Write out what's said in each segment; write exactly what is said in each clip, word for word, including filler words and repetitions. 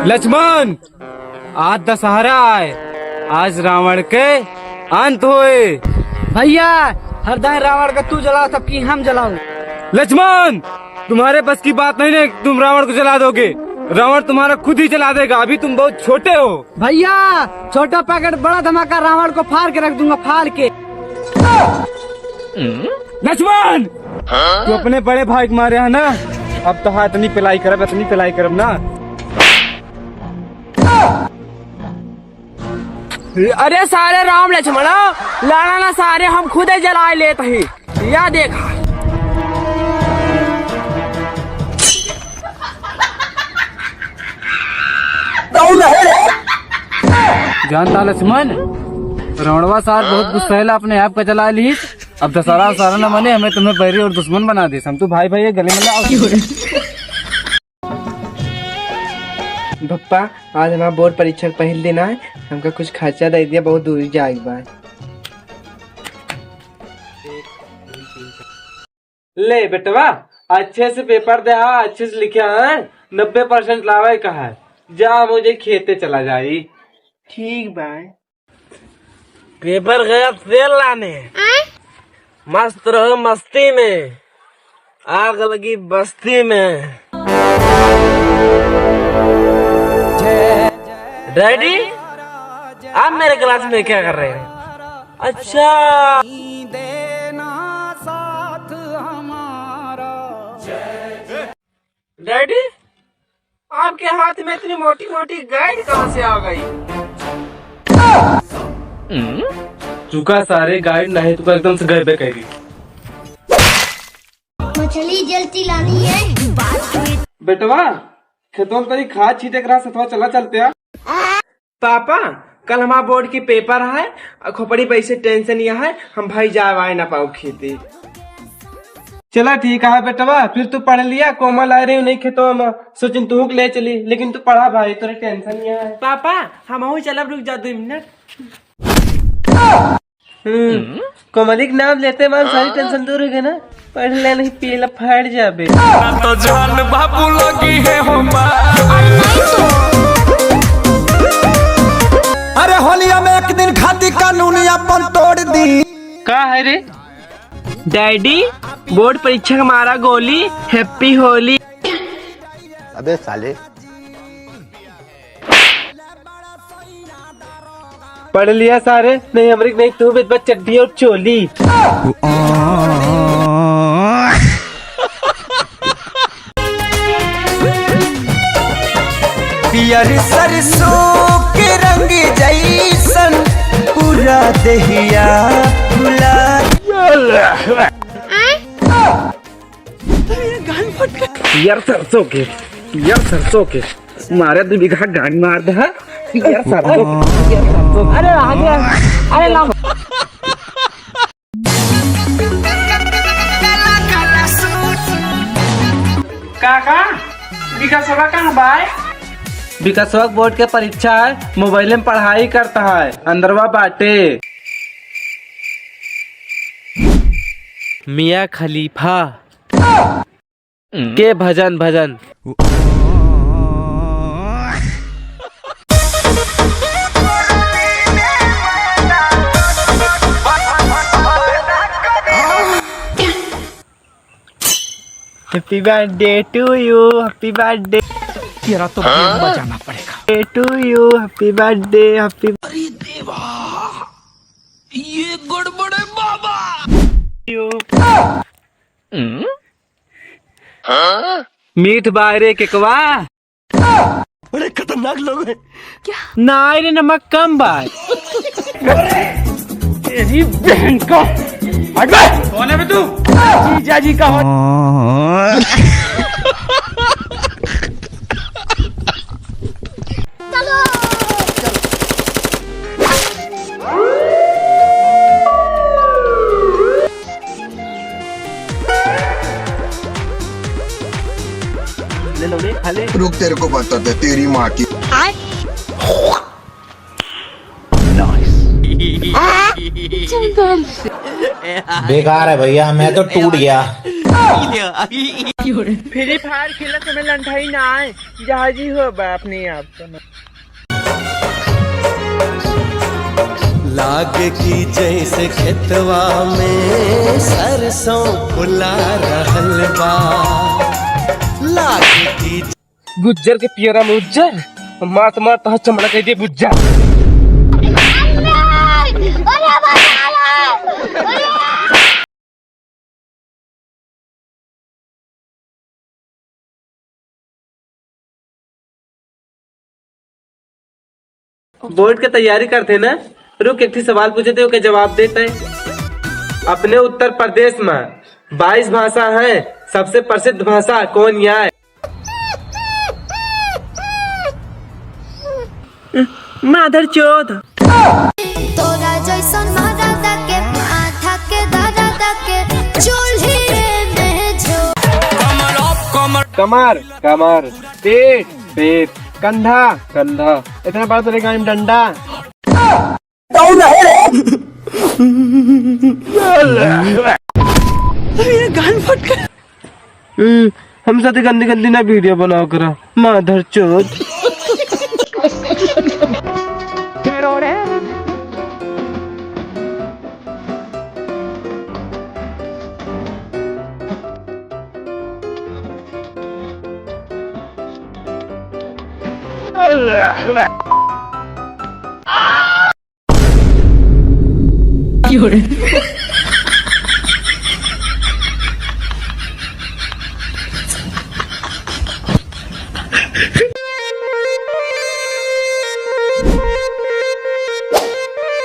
लक्ष्मण, आज दशहरा आए, आज रावण के अंत होए। भैया, हर दाएं रावण का तू जलाओ, तब की हम जलाओ। लक्ष्मण, तुम्हारे बस की बात नहीं ना, तुम रावण को जला दोगे। रावण तुम्हारा खुद ही जला देगा, अभी तुम बहुत छोटे हो। भैया, छोटा पैकेट बड़ा धमाका, रावण को फाड़ के रख दूंगा, फाड़ के। लक्ष्मण, तू अपने बड़े भाई के मारे है ना, अब तो हाँ, इतनी पिलाई करब, इतनी पिलाई करब ना। अरे सारे राम लक्ष्मण, लाना ना सारे, हम खुदे जलाए लेत ही। या देखा। जानता लक्ष्मण, रावणवा सार बहुत गुस्सा है, अपने आप का जला ली। अब दशहरा उशहरा न मने, हमें तुम्हें बैरी और दुश्मन बना दे। हम तो भाई भाई है, गले मिला। पप्पा, आज हमारा बोर्ड परीक्षा का पहिल दिन आए, हमका कुछ खर्चा दे दिया, बहुत दूर जाए के बा। ले बेटवा, अच्छे से पेपर दे, हाँ, अच्छे से लिखे, हाँ, नब्बे परसेंट लावे का है। जा, मुझे खेते चला जाई। ठीक बा। पेपर गया तेल लाने। आय? मस्त रहो मस्ती में, आग लगी बस्ती में। डैडी, आप मेरे क्लास में क्या कर रहे हैं? अच्छा। डैडी, आपके हाथ में इतनी मोटी मोटी गाइड कहाँ से आ गई? चुका सारे, गाइड नहीं, तुका एकदम से गए कह दी। मछली जलती लानी है। बेटवा, खेतों में तनी खाद छीटे के रहा, सथवा चला चलते हैं। पापा, कल हमार बोर्ड की पेपर है, अ खोपड़ी पे ऐसे टेंशन यह है, हम भाई जाए वाए ना पाओ खेती। चला ठीक है बेटवा, फिर तू पढ़ लिया, कोमल आ रही नहीं खेतों में, सोचिन तू के ले चली, लेकिन तू पढ़ा भाई, तोरे टेंशन यह है। पापा, हम हूँ चलब, रुक जा दो मिनट। हम्म, कोमली के नाम लेते बाद सारी टेंशन दूर हो गई ना। पढ़ ले नहीं पीला फाड़ जाबे। तो जान बाबू लगी है हो मार। अरे होलिया में एक दिन खाती कानून अपन तोड़ दी। का है रे? डैडी, बोर्ड परीक्षा का मारा गोली, हैप्पी होली। अबे साले। पढ़ लिया सारे, नहीं हमरी नहीं तू बेचबा चड्डी और चोली। पियर सरसों के रंग जैसन पूरा देहिया फुला। यार सरसों के, यार सरसों के, मारे दो बीघा गांड मार दे, हाँ? यार सरसों के, यार सरसों के। अरे आ गया, अरे ला। काका, विकासवा कहाँ बा? विकासवा बोर्ड के परीक्षा है, मोबाइल में पढ़ाई करता है, अंदरवा बाटे। मियाँ खलीफा के भजन, भजन। Happy birthday to you, happy birthday। तेरा तो बैंड बजाना पड़ेगा। Birthday to you, happy birthday, happy। अरे देवा, ये गड़बड़ है बाबा। You। मीठ बाय रे केकवा। बड़े खतरनाक लोग हैं। क्या? नाई रे, नमक कम बाय। तेरी बहन का। हट बे। कौन है बे तू? जीजा जी का हो। ले लो रे, खा ले। रुक, तेरे को बताते, तेरी माँ की। बेकार है भैया, मैं तो टूट गया। Free Fire खेलत समय लंठाई ना आए, जहाजी हो बा अपने आप को। लागे कि जैसे खेतवा में सरसों फुला रहल बा। लागे कि गुज्जर के पियरा में उज्जर, मात मार तह चमड़ा कह दे बुज्जर। बोर्ड के तैयारी करथे ना? रुक, एक ठी सवाल पूछे थे, ओके जवाब देते हैं। अपने उत्तर प्रदेश में बाईस भाषा है, सबसे प्रसिद्ध भाषा कौन आय? मादर चोद। तोरा जैसन महाराजा के माथा के दर्द के चूल्हे में झो। कमर, कमर, पेट, पेट, कंधा, कंधा, इतना बड़ा तेरे गाड़ी में डंडा। ये गान फट गया। हम्म, हम साथे गंदी गंदी ना वीडियो बनाओ करा, मादर चोद।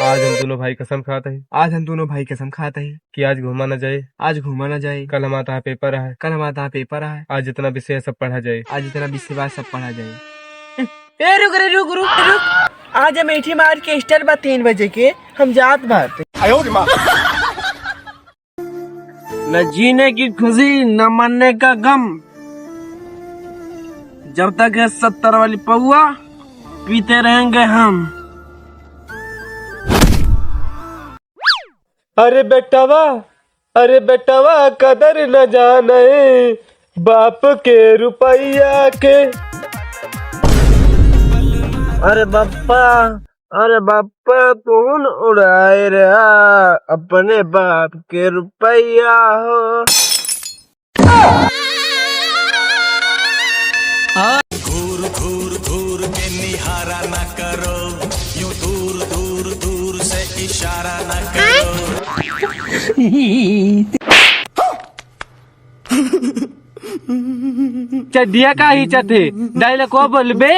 आज हम दोनों भाई कसम खात ही। आज हम दोनों भाई कसम खात ही। कि आज घूमा ना जाए। आज घूमा ना जाए। कल हमार तहाँ पेपर है। कल हमार तहाँ पेपर है। आज जितना विषय है सब पढ़ा जाए। आज जितना विषय बा सब पढ़ा जाए। ए, रुक रे, रुक, रुक, रुक। आज हम एठी मार के स्टार बा तीन बजे के, हम जात बाटे। न जीने की खुशी, न मरने का गम। जब तक है सत्तर वाली पौआ, पीते रहेंगे हम। अरे बेटवा, अरे बेटवा, कदर न जाने बाप के रुपया के। अरे बप्पा, अरे बप्पा, तू न उड़ाए रे अपने बाप के रुपया हो। घूर घूर घूर के निहारा ना करो, यूं दूर दूर दूर से इशारा ना करो। चड्डिया का ही चथे, डायलॉग को बोलबे?